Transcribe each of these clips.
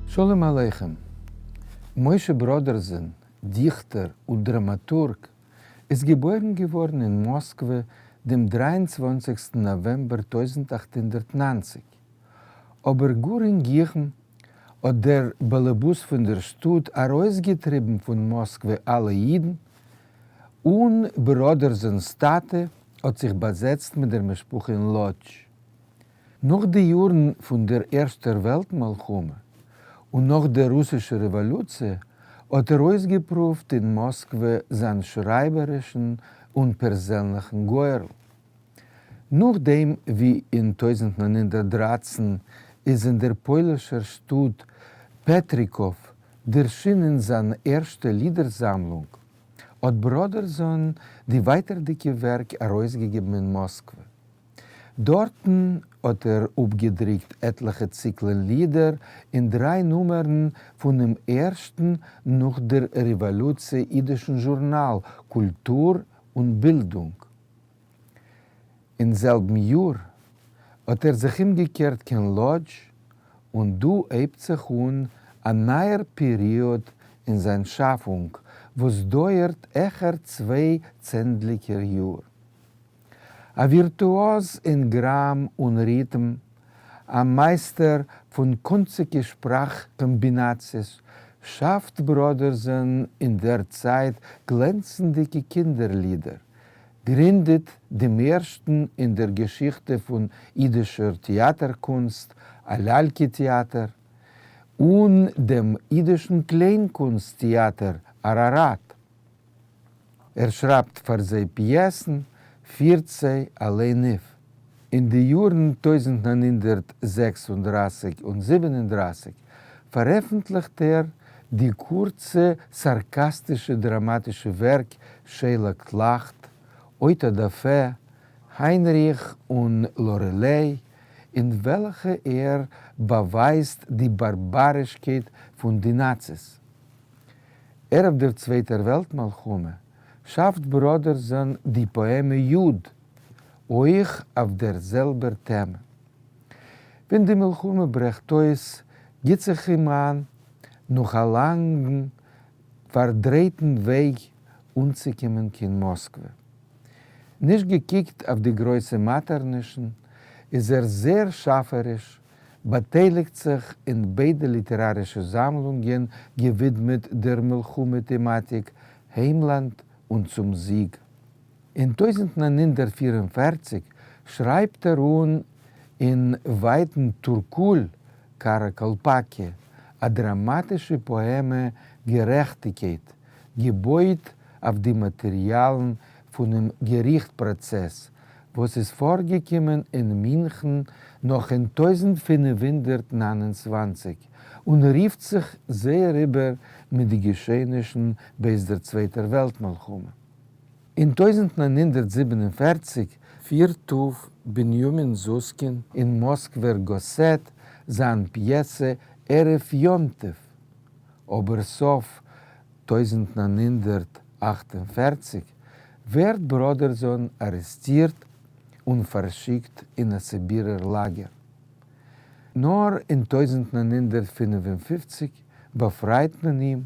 שלום עליכם. משה בראדערזאן, דיכטער און דראמאטורג, איז געבוירן געווארן אין מאסקווע דעם 23סטן נאוועמבער 1890. אבער גאר אין גיכן האט דער באלעבאס פון דער שטאט ארויסגעטריבן פון מאסקווע אלע אידן, און בראדערזאנ'ס טאטע האט זיך באזעצט מיט דער משפחה אין לאדזש. נאך די יארן פון דער ערשטער וועלט מלחמה און נאך דער רוסישער רעוואלוציע האט ער אויסגעפרואווט אין מאסקווע זיין שרייבערישן און פערזענליכן גורל. נאכדעם ווי אין 1913 איז אין דער פוילישער שטאט פעטריקאוו דערשינען זיין ערשטע לידער-זאמלונג, האט בראדערזאן די ווייטערדיגע ווערק ארויסגעגעבן אין מאסקווע. דאָרטן האָט ער אָפּגעדרוקט עטלעכע ציקלען לידער אין דרײַ נומערן פֿונעם ערשטן נאָך דער רעוואָלוציע ייִדישן זשורנאַל קולטור און בילדונג. אין זעלבן יאָר האָט ער זיך אומגעקערט קיין לאָדזש, און דאָ הייבט זיך אָן אַ נײַער פּעריאָד אין זײַן שאַפֿונג, וואָס דויערט העכער צוויי צענדליקער יאָר. א ווירטואָז אין גראַם און ריטם, א מייסטער פון קונציקע שפּראַך-קאָמבינאַציעס, שאַפט בראָדערזאָן אין דער צייט גלענצנדיקע קינדער-לידער, גרינדעט דעם ערשטן אין דער געשיכטע פון אידישער טעאַטער-קונסט א לאַלקע-טעאַטער און דעם אידישן קליינקונסט-טעאַטער אַראַראַט. ער שרײַבט פֿאַר זיי פּיעסן, פֿירט זיי אַליין אויף. אין די יאָרן 1936 און 37 פֿאַרעפֿנטלעכט ער די קורצע סאַרקאַסטישע דראַמאַטישע ווערק שיילאָק לאַכט, אויטאָ-דאַ-פֿע, היינריך און לאָרעליי, אין וועלכע ער באַווײַזט די באַרבאַרישקייט פֿון די נאַציס. ערב דער צווייטער וועלט מלחמה שאפט בראדערזאן די פאעמע יוד, אויך אויף דער זעלבער טעמע. ווען די מלחמה ברעכט אויס גיט זיך אים איין, נאך א לאנגן פארדרייטן וועג אנצוקומען קיין מאסקווע. נישט געקוקט אויף די גרויסע מאטערנישן, איז ער זעהר שאפעריש באטייליגט זיך אין ביידע ליטערארישע זאמלונגען געווידמעט דער מלחמה-טעמאטיק היימלאנד און צום זיג. אין 1944 שרייבט ער אן אין ווייטן טורקול, קאראקאלפאקיע, א דראמאטישע פאעמע גערעכטיגקייט, געבויט אויף די מאטעריאלן פונעם געריכט-פראצעס וואס איז פארגעקומען אין מינכן נאך אין 1529, און רופט זיך זייער איבער מיט די געשעענישן בעת דער צווייטער וועלט מלחמה. אין 1947 פירט אויף בנימין זוסקין אין מאסקווער גאסעט זיין פיעסע ערב יום טוב, אבער סוף 1948 ווערט בראדערזאן ארעסטירט און פארשיקט אין א סיבירער לאגער. נאר אין 1955 באפרייט מען אים,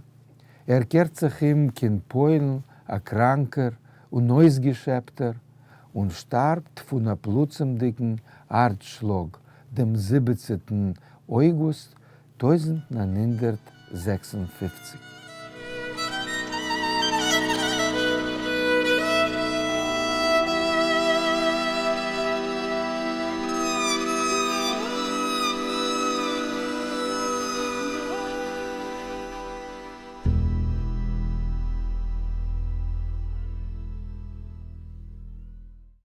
ער קערט זיך אום קיין פוילן א קראנקער און אויסגעשעפטער, און שטארבט פון א פלוצימדיגן הארצשלאג דעם זיבעצנטן אויגוסט 1956.